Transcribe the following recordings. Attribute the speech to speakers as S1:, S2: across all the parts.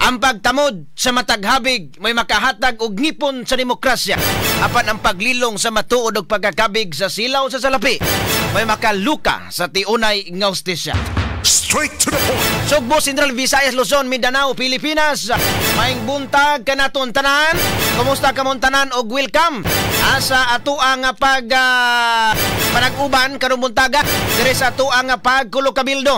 S1: Ang pagtamod sa matag habig may makahatag og ngipon sa demokrasya. Apan ang paglilong sa matuod og pagkakabig sa silaw sa salapi may makaluka sa tiunay nga hustisya.
S2: Straight to the point.
S1: Sugbo, Central Visayas, Luzon, Mindanao, Pilipinas. Maayong buntag kanaton tanan. Kumusta kamong tanan og welcome sa atoang pag panag-uban karong buntaga diri sa atoang pagkulo kabildo.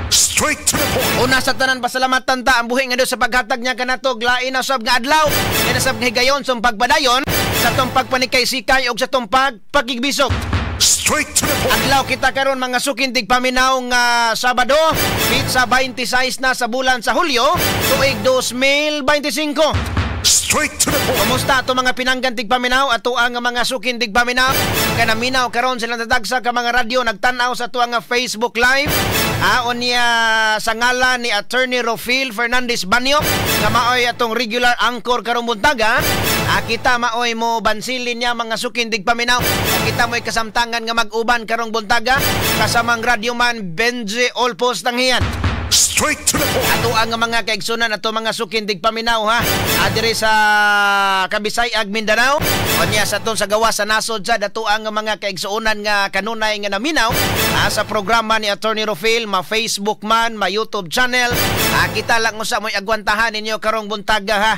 S2: Straight to the point.
S1: Una sa tanan, pasalamatan ta ang buhi nga Dios sa paghatag niya kanato lain na sab nga adlaw. Lain na sab nga higayon sa pagpadayon sa atong pagpanikay-sikay og sa atong pagpakigbisog.
S2: Straight to the point.
S1: Adlaw kita karon, mga suking tigpaminaw, nga Sabado, petsa 26 na sa bulan sa Hulyo, tuig 2025.
S2: Straight to the point.
S1: Kumusta ato mga pinanggan tigpaminaw, ato ang mga suking tigpaminaw kanaminaw karon silang tatagsa ka mga radyo, nagtan-aw sa ato ang Facebook Live. Unya sa ngalan ni Attorney Rofil Fernandez Banyo nga maoy atong regular anchor karong buntaga. Kita maoy mo bansilin niya, mga suking tigpaminaw. Kita mo'y kasamtangan nga mag-uban karong buntaga kasamang radyoman Benji Olpos Tanghian.
S2: Straight to the point.
S1: Ato ang mga kaigsunan, ato mga suking tigpaminaw ha. Adiri sa Kabisayag, Mindanao. Unya sa aton sa gawa sa nasod sa ato ang mga kaigsuonan nga kanunay nga naminaw sa programa ni Attorney Rofil, ma Facebook man, ma YouTube channel. Kita lang usa mo'y agwantahan ninyo karong buntaga ha.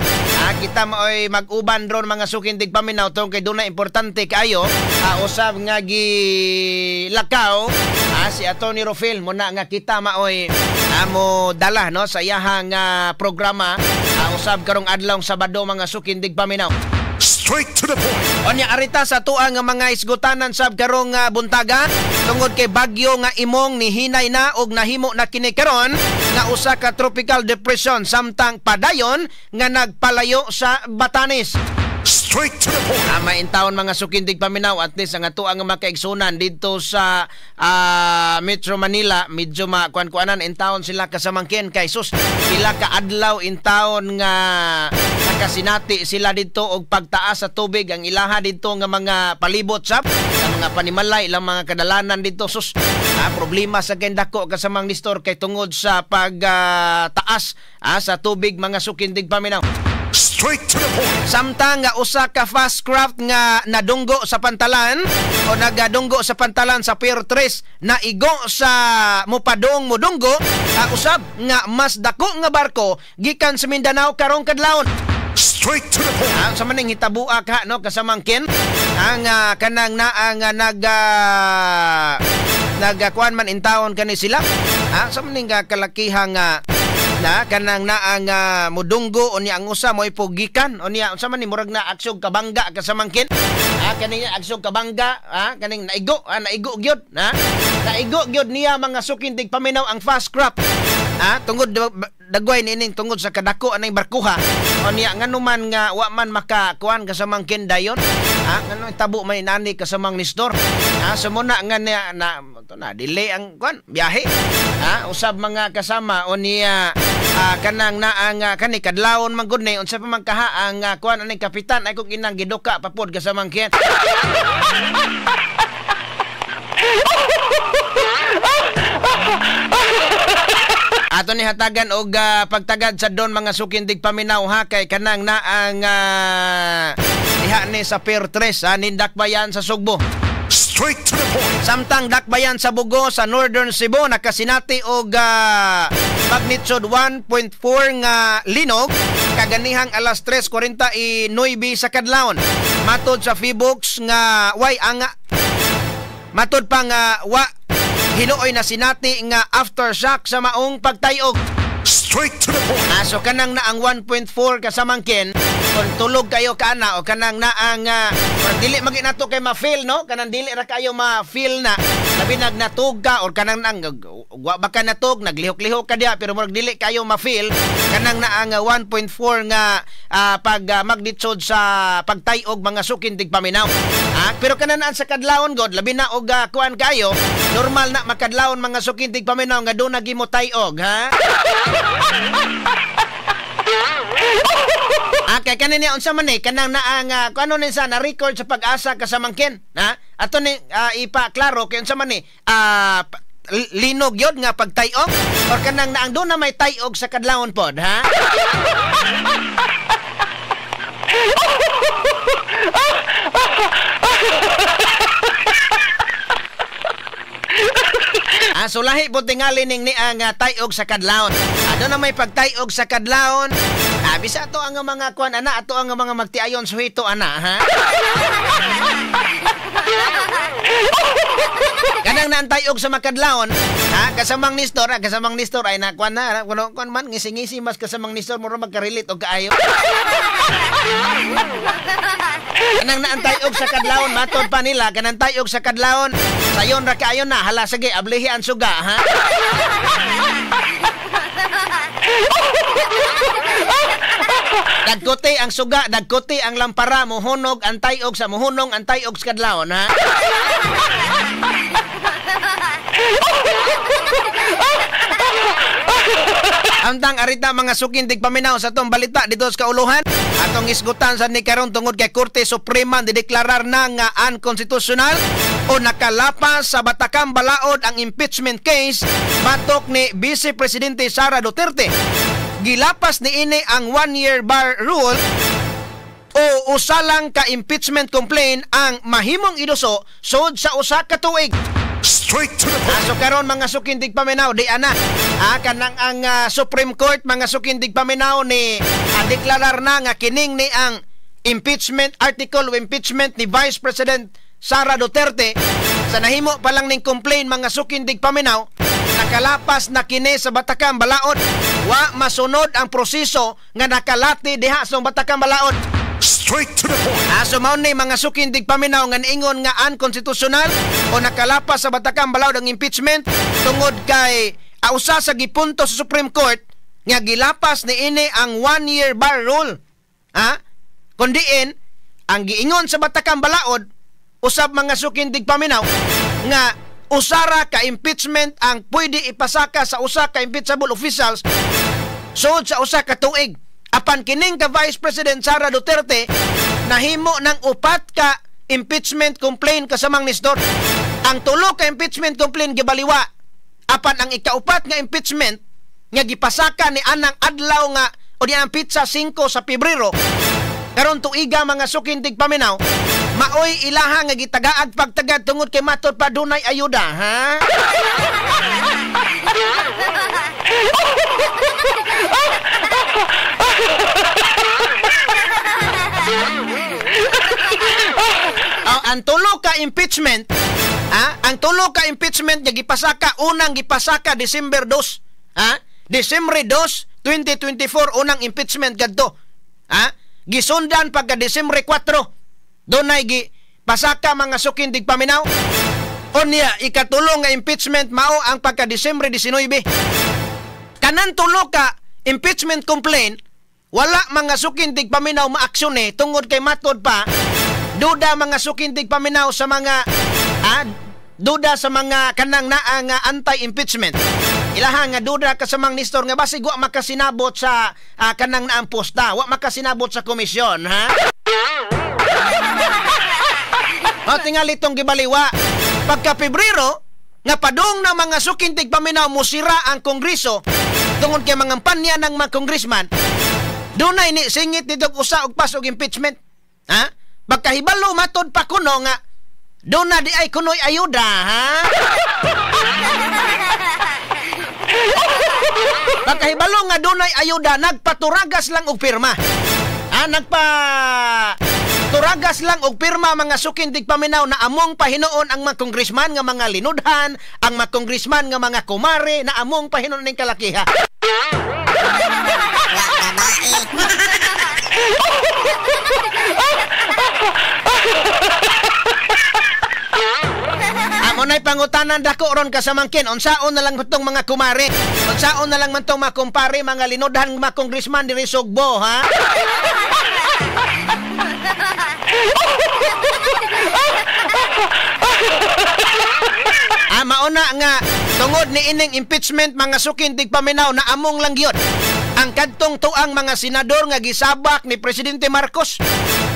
S1: Kita mo'y mag-uban ron, mga suking tigpaminaw, tungod kay dunay importante kaayo usab nga gilakaw si Attorney Rofil muna nga kita maoy amo dala no sa iyahang programa usab karong adlaw Sabado, mga suking tigpaminaw.
S2: Straight to the point.
S1: Onya arita sa atoa nga mga isgutanan sab karong buntaga tungod kay bagyo nga Imong nihinay na og nahimo na kini karon nga usa ka tropical depression samtang padayon nga nagpalayo sa Batanes.
S2: Straight to the point.
S1: Tama in taon, mga suking tigpaminaw, at least ang ato ang makaigsunan dito sa Metro Manila medyo makuan-kuanan in taon sila kasamangkin kay sus sila ka adlaw in taon nga nakasinati sila dito og pagtaas sa tubig ang ilaha dito nga mga palibot sab sa mga panimalay, ilang mga kadalanan dito. Sus, problema sa dako kasamang nistor kay tungod sa pagtaas sa tubig, mga suking tigpaminaw.
S2: Straight to the point.
S1: Samtang nga usa ka fast craft nga nadunggo sa pantalan o nagadunggo sa pantalan sa Pier 3 naigo sa mupadong mudunggo usab nga mas dako nga barko gikan sa Mindanao karong kadlawon.
S2: Straight to the point.
S1: Ang sa maning hitabua ka no kasamangkin ang kanang naa nga nagkuan man intawon kani sila sa maning kalakihang na kanang naa nga mudunggo, unya ang usa mo'y pugikan, unya unsa man ni murag na aksog kabangga kasamangkin kaning aksog kabangga kaning naigo naigo gyud na naigo gyud niya, mga suking tigpaminaw, ang fast craft tungod dagway nining tungod sa kadako aning barkuha. Unya nganuman nga wa man makakuan kasamangkin dayon ngano tabo may nani kasamang nistor sumuna nga niya na to na delay ang kuan biyahe usab mga kasama. Unya kanang naa nga kani kadlawon man gud ni unsa pa man kaha ang kuan aning kapitan ay kung inang giduka pa pod kasamangkin. Ato ni hatagan og pagtagad sa don, mga suking tigpaminaw ha, kay kanang naang diha ni sa Pier 3 nindakbayan sa Sugbo.
S2: Straight to the point.
S1: Samtang dakbayan sa Bogo sa Northern Cebu nakasinati og magnitude 1.4 nga linog kaganihang alas 3:49 sa kadlawon. Matod sa Phivolcs nga way anga matod pa nga wa hinuoy na sinati nga aftershock sa maong pagtayog.
S2: Straight to the point.
S1: So kanang na ang 1.4 kasamangkin kung tulog kayo kana o kanang naang dili magi nato kay ma-feel no kanang dili ra kayo ma-feel na labi nag natug ka or kanang nang wa ba ka natug, naglihok-lihok ka diha pero murag dili kayo ma-feel kanang naang 1.4 nga pag magnitude sa pagtayog, mga suking tigpaminaw. Pero kanan sa kadlawon god labi na og kuan kayo normal na makadlawon, mga suking tigpaminaw, nga do nagimo tayog ha. Kay kanin niya unsa man ni kanang naa nga kuno ni sa na record sa Pag-asa kasamangkin ha ato ni ipaklaro kay unsa man ni linog yod nga pagtayog or kanang naang doon na may tayog sa kadlawon pod, ha? So lahi po tingali ning niya nga tayog sa kadlawon. Doon na may pagtayog sa kadlawon. Bisa ato ang mga kuan ana, ato ang mga magtiayon suhito ana, ha? Kanang naantayog sa makadlawon, ha? Kasamang Nestor, ha? Kasamang Nestor ay nakuan na, kuno kuan man ngisi-ngisi mas kasamang Nestor mura magka-relate og kaayo. Kanang naantayog sa kadlawon, matod pa nila kanang tayog sa kadlawon. Sayon ra kaayo na, hala sige, ablihi ang suga, ha? Dagkote ang suga, dagkote ang lampara, muhunog ang tayog sa muhunong ang tayog sa kadlawon, ha? Amtang arita mga sukintig paminaw sa atong balita dito sa kauluhan. Atong isgutan sa ni karon tungod kay Korte Suprema dideklarar na nga unconstitutional o nakalapas sa Batakang Balaod ang impeachment case batok ni Vice Presidente Sara Duterte. Gilapas ni ini ang 1-year bar rule o usalang ka impeachment complaint ang mahimong iduso sud sa usa ka tuig.
S2: Straight to the point.
S1: So karon mga sukindig paminaw di ana. Kanang ang Supreme Court mga sukindig paminaw ni deklarar na nga kining ni ang impeachment article o impeachment ni Vice President Sara Duterte sa nahimo pa lang ning complaint mga sukindig paminaw nakalapas na kini sa Batakang Balaod. Wa masunod ang proseso nga nakalati diha sa Batakang Balaod.
S2: Straight to the point.
S1: So mao ni mga sukindig paminaw nga niingon nga unconstitutional o nakalapas sa Batakang Balaod ang impeachment tungod kay usa sa gipunto sa Supreme Court nga gilapas ni ini ang 1-year bar rule. Ha? Kundiin ang giingon sa Batakang Balaod usab mga sukindig paminaw nga usara ka impeachment ang pwede ipasaka sa usa ka impeachable officials sud sa usa ka tuig. Apan kining ka Vice President Sara Duterte nahimo ng upat ka impeachment complaint kasamang Nestor. Ang tulo ka impeachment complaint gibaliwa. Apan ang ikaupat nga impeachment nga gipasaka ni anang adlaw nga o di ang pitsa 5 sa Pebrero karon tuiga mga sukintig paminaw maoy ilaha nga gitagaag pagtagad tungod kay matod pa dunay ayuda, ha? Ang tulo ka impeachment, ha? Ang tulo ka impeachment nga gipasaka, unang gipasaka December 2, ha? December 2, 2024 unang impeachment kadto. Ha? Gisundan pagka December 4. Dunay gipasaka mga sukindig paminaw. Unya ikatulo nga impeachment mao ang pagka December 19. Kanan tulo ka impeachment complaint wala mga sukindig paminaw maaksyon tungod kay matod pa duda mga sukindig paminaw sa mga duda sa mga kanang naa nga anti-impeachment. Ilaha nga duda kasamang Nestor nga basig wa makasinabot sa kanang naang posta, wa makasinabot sa komisyon, ha? O tingali itong gibaliwa. Pagka Pebrero nga padung na mga sukintig paminaw musira ang kongreso tungod kay mga panya ng mga congressman, dunay ni singit nitong usa og pas og impeachment, ha? Pagkahibalo matod pa kuno nga doon na di ay kunoy ayuda, ha? Pagkahibalo nga dunay ayuda, nagpaturagas lang og pirma. Ha? Nagpaturagas lang og pirma mga sukindig paminaw na among pahinuon ang mga congressman nga mga linudhan, ang mga congressman nga mga kumare na among pahinuon ning kalakiha. Amo na'y pangutanan dako ron kasamangkin, unsaon na lang tong mga kumare, unsaon na lang man tong mga kumpare, mga linudhan, mga congressman diri Sugbo, ha? Mauna nga tungod ni ining impeachment mga sukintig paminaw na among lang gyud ang kadtong tuang mga senador nga gisabak ni Presidente Marcos.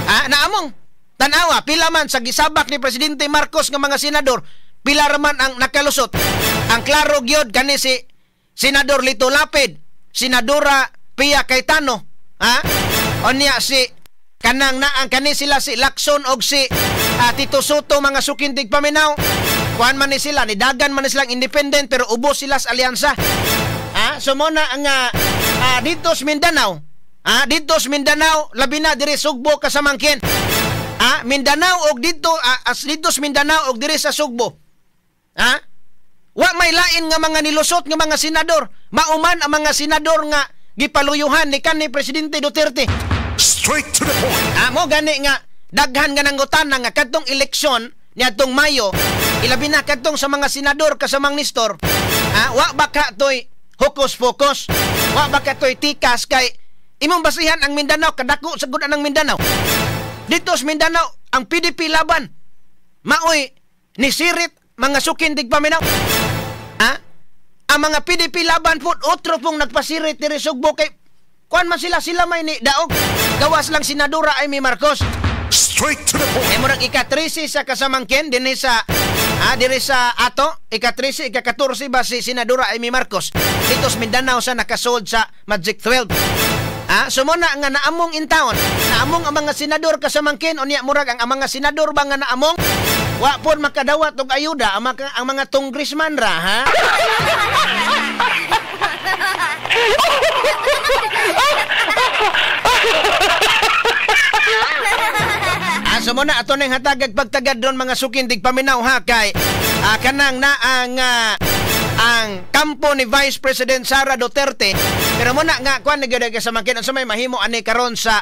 S1: Naamong tanawa pila man sa gisabak ni Presidente Marcos nga mga senador, pila raman ang nakalusot. Ang klaro gyud kani si Senador Lito Lapid, Senadora Pia Cayetano, ha? Unya si kanang naang kani sila si Lacson og si Tito Sotto, mga suking tigpaminaw. Kuan man ni sila, ni dagan man ni silang independent pero ubos sila sa alyansa. Ha? So mo na ang dito sa Mindanao, ha? Dito sa Mindanao, labi na diri Sugbo kasamangkin. Ha? Mindanao og dito as dito sa Mindanao og diri sa Sugbo. Ha? Wa may lain nga mga nilusot nga mga senador. Mauman ang mga senador nga gipaluyuhan ni kanhi Presidente Duterte.
S2: Straight to the point.
S1: Ah, mo gani nga daghan nga nangutana nga kadtong eleksyon niadtong Mayo, ilabi na kadtong sa mga senador kasamang Nestor. Ah, wa ba ka toy hocus pocus? Wa ba ka toy tikas kay imong basihan ang Mindanao kadako sa gud ang Mindanao. Dito sa Mindanao ang PDP Laban maoy nisirit, mga suking tigpaminaw. Ha? Ang mga PDP Laban po otro pong nagpasirit diri Sugbo kay kuan man sila, sila may ni daog gawas lang Senadora Imee Marcos.
S2: Straight to the point.
S1: Eh murag ika-13 sa kasamangkin dinhi sa diri sa ato, ika-13, ika-14 ba si Senadora Imee Marcos dito sa Mindanao sa nakasold sa Magic 12. Ah, so mo na nga naamong in town, naamong ang mga senador kasamangkin, unya murag ang mga senador ba nga naamong wa pod makadawat og ayuda ang mga congressman ra, ha? Ah, so mo na ato ning hatagag pagtagad doon, mga suking tigpaminaw, ha, kay kanang na ang kampo ni Vice President Sara Duterte, pero mo na nga kuan gyud sa mangkin unsa may mahimo ani karon sa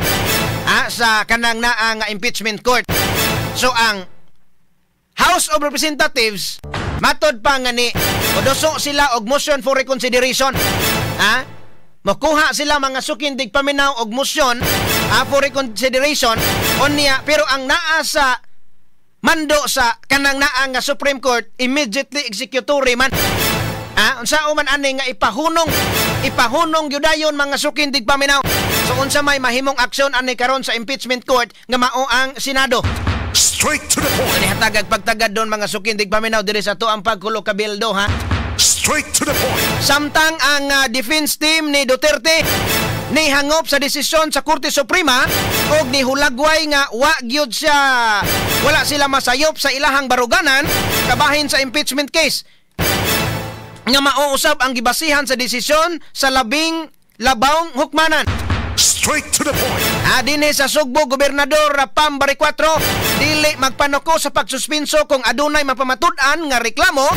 S1: sa kanang naa nga impeachment court. So ang House of Representatives matod pa nga ni moduso sila og motion for reconsideration. Ha? Mokuha sila, mga suking tigpaminaw, og motion for reconsideration unya, pero ang naa sa mando sa kanang naa nga Supreme Court immediately executory man. Ah, unsa man ani nga ipahunong, ipahunong gyud dayon, mga suking tigpaminaw. So unsa may mahimong aksyon ani karon sa impeachment court nga mao ang Senado?
S2: Straight to the point.
S1: Ni hatagag pagtagad doon, mga suking tigpaminaw, diri sa tuang pagkulo kabildo, ha.
S2: Straight to the point.
S1: Samtang ang defense team ni Duterte nihangop sa desisyon sa Korte Suprema og nihulagway nga wa gyud siya, wala sila masayop sa ilahang baruganan kabahin sa impeachment case nga mauusab ang gibasihan sa desisyon sa labing labawng hukmanan.
S2: Straight to the point.
S1: Dinhi sa Sugbo, Gobernador Pam Baricuatro dili magpanuko sa pagsuspinso kung adunay mapamatud-an nga reklamo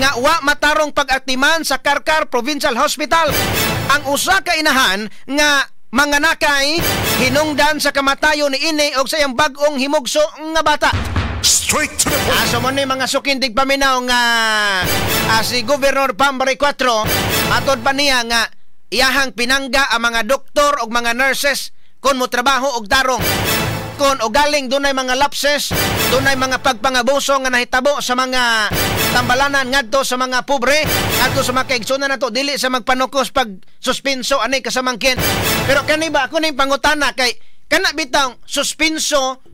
S1: nga wa matarong pag-atiman sa Carcar Provincial Hospital. Ang usa ka inahan nga manganakay hinungdan sa kamatayon ni ini og sa iyang bag-ong himugso nga bata.
S2: Straight to the point.
S1: So mo ni mga suking tigpaminaw nga si Governor Pam Baricuatro matod pa niya nga iyahang pinangga ang mga doktor og mga nurses kung mo trabaho og tarong. Kung o galing dunay mga lapses, dunay mga pagpangabuso nga nahitabo sa mga tambalanan ngadto sa mga pobre, ngadto sa mga kaigsunan nato, dili sa magpanukos pag suspenso ani kasamangkin. Pero kani ba ako ning pangutana kay kana bitang suspenso,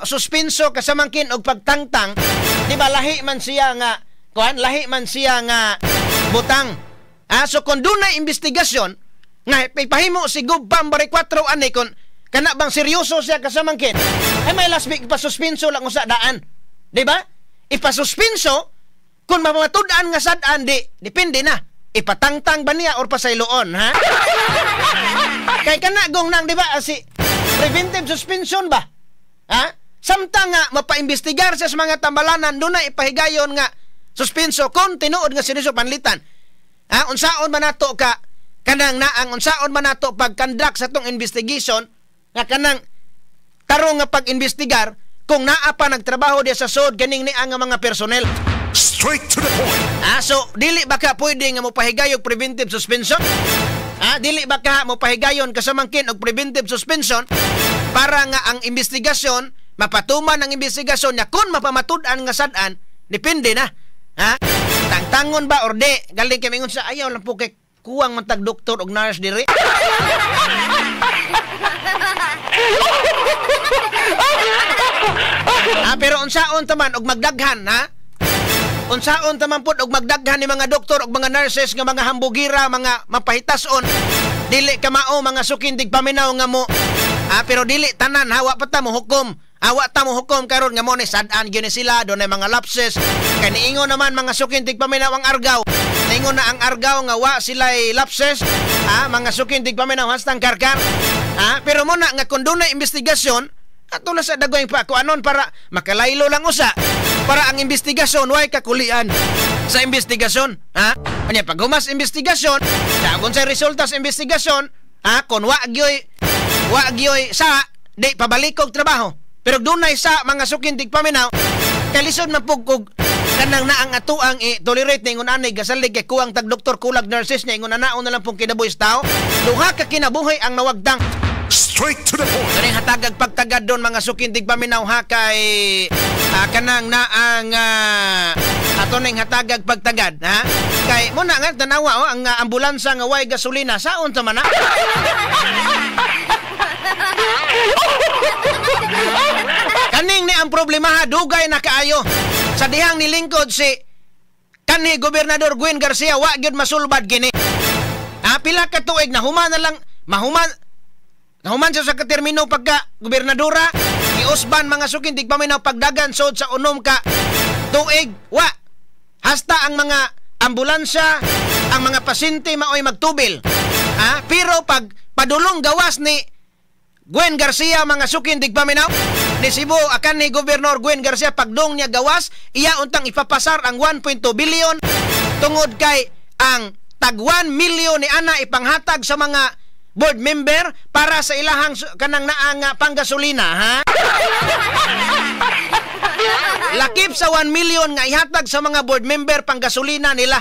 S1: suspenso kasamangkin og pagtangtang, di ba lahi man siya nga kuan, lahi man siya nga butang. So kung dunay investigasyon nga ipahimo si Gov Pam Baricuatro ani kon kana bang seryoso siya kasamangkin, ay may last week ipasuspenso lang usa daan. Di ba? Ipasuspenso kung mamatud-an nga sad-an, di depende na. Ipatangtang ba niya or pasayloon, ha? Kay kana gong nang, di ba, si preventive suspension ba? Ha? Samtang nga mapaimbestigar siya sa mga tambalanan, doon na ipahigayon nga suspenso kung tinuod nga seryoso panlitan. Ha? Unsaon man nato ka kanang naang unsaon man nato pag-conduct sa tong investigation nga kanang tarong nga pag-investigar kung naa pa nagtrabaho diya sa sod ganing ni ang mga personnel.
S2: Straight to the point.
S1: So dili ba ka pwede nga mopahigayog preventive suspension? Dili ba ka mopahigayon kasamangkin og preventive suspension para nga ang investigasyon mapatuman ang investigasyon nya kung mapamatud-an nga sad-an, depende na. Ha? Tangtangon ba or di? Galing kay mingon sa ayaw lang po kay kuwang man tag doktor og nurse diri. Pero unsaon ta man og magdaghan, ha? Unsaon ta man pud og magdaghan ni mga doktor og mga nurses nga mga hambugira, mga mapahitason, dili ka mao, mga suking tigpaminaw, nga mo pero dili tanan, hawa pa ta mo hukom. Awa ta mo hukom karon nga mo ni sad-an gyud ni sila, dunay mga lapses. Kay niingon naman, mga suking tigpaminaw, ang Argao. Niingon na ang Argao nga wa sila'y lapses. Mga suking tigpaminaw, hastang karkar. Pero mo na nga kung dunay investigasyon, ato na sa dagway pa anon para makalaylo lang usa. Para ang investigasyon way kakulian sa investigasyon, ha? Anya pag humas investigasyon, dagon sa resulta sa investigasyon, ha, kon wa gyoy sa di pabalik og trabaho. Pero dunay sa, mga suking tigpaminaw, kay lisod man pug og kanang naang atuang i-tolerate na ingon ani gasalig kay kuwang tag doktor, kulag nurses niya, ingon anaon na lang pong kinabuhi sa tao. Duha ka kinabuhi ang nawagdang.
S2: Straight to the point.
S1: Kaning hatagag pagtagad doon, mga suking tigpaminaw, ha, kay kanang naang ato ning hatagag pagtagad, ha, kay mo na nga tanawa, oh, ang ambulansa nga way gasolina, saon ta man na? Kaning ni ang problema, ha, dugay na kaayo. Sa dihang nilingkod si kanhi Gobernador Gwen Garcia, wa gyud masulbad kini. Pila ka tuig na human na lang mahuman. Nahuman siya sa katermino pagka gobernadora, giusban, mga suking tigpaminaw, pagdagan sod sa 6 ka tuig, wa. Hasta ang mga ambulansya, ang mga pasyente maoy magtubil. Pero pag padulong gawas ni Gwen Garcia, mga suking tigpaminaw, ni Cebu akan ni Gobernador Gwen Garcia, pagdong niya gawas, iya untang ipapasar ang 1.2 billion tungod kay ang tag 1 million ni ana ipanghatag sa mga board member para sa ilahang kanang naang panggasolina, ha? Lakip sa 1 million nga ihatag sa mga board member panggasolina nila.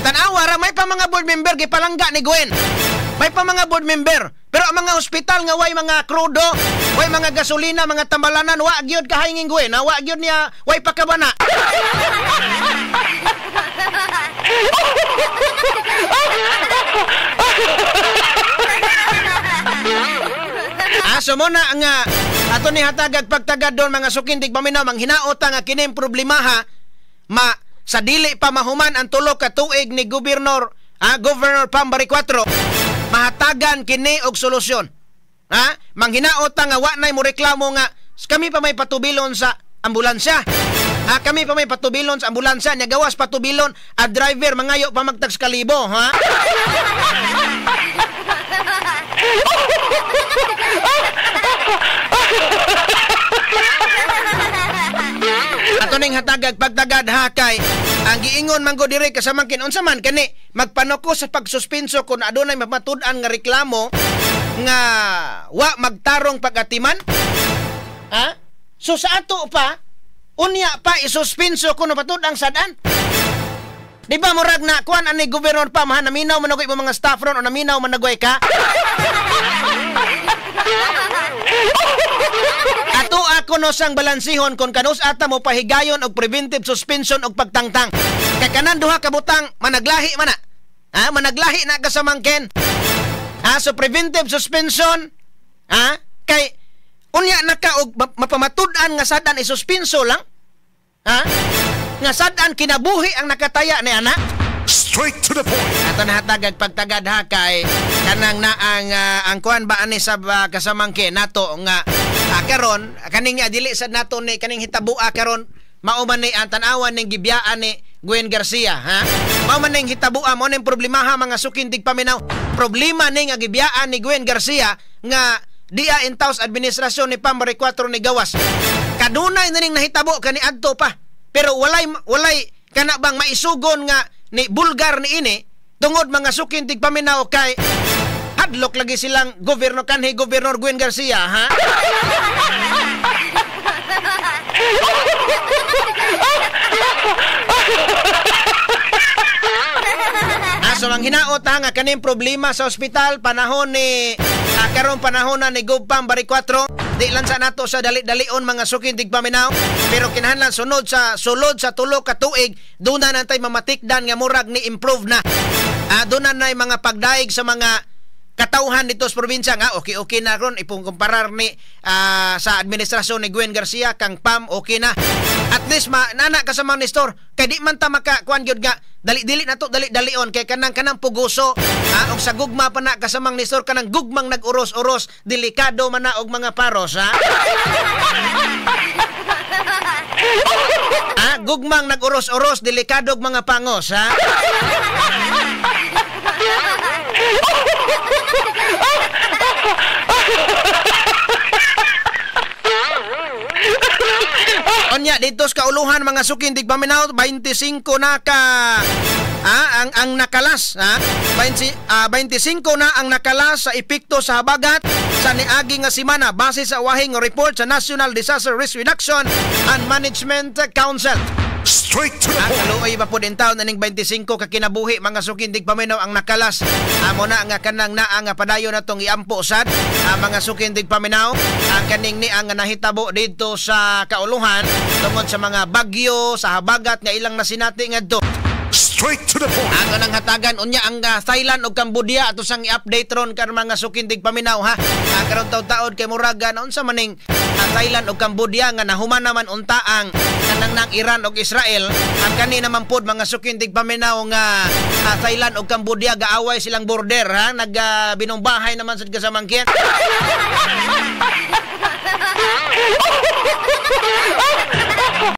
S1: Tan-awa ra, may pa mga board member gipalangga ni Gwen. May pa mga board member. Pero ang mga ospital nga way mga krudo, way mga gasolina, mga tambalanan, wa gyud kahinging Gwen, ha? Wa gyud niya, way pakabana. So mo na nga ato ni hatagag pagtagad doon, mga sukindig paminaw, manghinaota nga kini problemaha ma sa dili pa mahuman ang 3 ka tuig ni Gobernador Governor Pam Baricuatro, mahatagan kini og solusyon. Ha? Manghinaota nga wa nay mo reklamo nga kami pa may patubilon sa ambulansya. Ha, kami pa may patubilon sa ambulansya, nya gawas patubilon a driver mangayo pa magtags kalibo, ha? Ato ning hatagag pagtagad, ha, kay ang giingon man go diri kasamangkin unsa man kani magpanuko sa pagsuspenso kun adunay mapatud-an nga reklamo nga wa magtarong pagatiman, ha? So sa ato pa unya pa isuspenso kun mapatud-ang sad-an. Di ba murag na kuan ani gobernador pa maha naminaw man og mga staff ron o naminaw man nagoy ka? Ato ako no sang balansihon kung kanus ata mo pahigayon og preventive suspension og pagtangtang. Kay kanan duha ka butang managlahi man na. Ha, managlahi na kasamangken. Ha, so preventive suspension, ha, kay unya na ka og mapamatud-an nga sad-an isuspenso lang. Ha? Nga sad-an kinabuhi ang nakataya ni ana.
S2: Straight to the point.
S1: Ato nahatagag pagtagad, ha, kay kanang naang ang kuan ba ani sa kasamangke nato nga karon kaning dili sad nato ni kaning hitabua karon mao man ni ang tan-awan ning gibiyaan ni Gwen Garcia, ha? Mao man ning hitabua, mao ning problemaha, mga sukindig paminaw. Problema ni nga gibiyaan ni Gwen Garcia nga dia in taos administrasyon ni Pam Baricuatro ni gawas. Kadunay na ning nahitabo kani adto pa. Pero walay kana bang maisugon nga ni bulgar ni ini tungod, mga sukintig paminaw, kay hadlok lagi silang gobyerno kanhi Gobernador Gwen Garcia, ha? So ang hinaot, ha, nga kaning problema sa ospital panahon ni karon panahon na ni Gov Pam Baricuatro, di lang sa nato sa dali-dalion, mga sukintig paminaw, pero kinahanglan sunod sa sulod sa 3 ka tuig doon na nantay mamatikdan nga murag ni improve na. Doon na nay mga pagdaig sa mga katauhan dito sa probinsya nga okay okay na ron ipungkumparar ni sa administrasyon ni Gwen Garcia kang Pam, okay na. At least ma nana ka sa mga Nestor kay di man ta maka kuan gyud nga dali-dili na to, dali-dalion kay kanang pugoso, ha, og sa gugma pa na, kasamang Nestor, kanang gugmang nag-uros-uros, delikado man na og mga paros, ha. Ah, gugmang nag-uros-uros, delikado og mga pangos, ha. Onya dito sa kauluhan, mga sukin tigpaminaw, 25 na ka ang nakalas, ha, 20, 25 na ang nakalas sa epekto sa habagat sa niagi nga semana base sa wahing report sa National Disaster Risk Reduction and Management Council.
S2: Straight to the
S1: Ang
S2: point.
S1: Kaluoy ba po din taon aning 25 ka kinabuhi, mga sukindig paminaw, ang nakalas. Amo na nga kanang naa nga padayon natong iampo sad, mga sukindig paminaw, ang kaning ni ang nahitabo didto sa kauluhan tungod sa mga bagyo sa habagat nga ilang nasinati ngadto.
S2: Straight to the point.
S1: Ang nang hatagan unya ang Thailand ug Cambodia ato sang i-update ron karon, mga sukindig paminaw, ha. Karon taud-taod kay muraga na unsa maning Thailand ug Cambodia nga nahuman naman unta ang kanang nang Iran ug Israel. Ang kani naman pod, mga sukindig paminaw, nga Thailand ug Cambodia gaaway silang border, ha, nag binumbahay naman sad kasamangkin.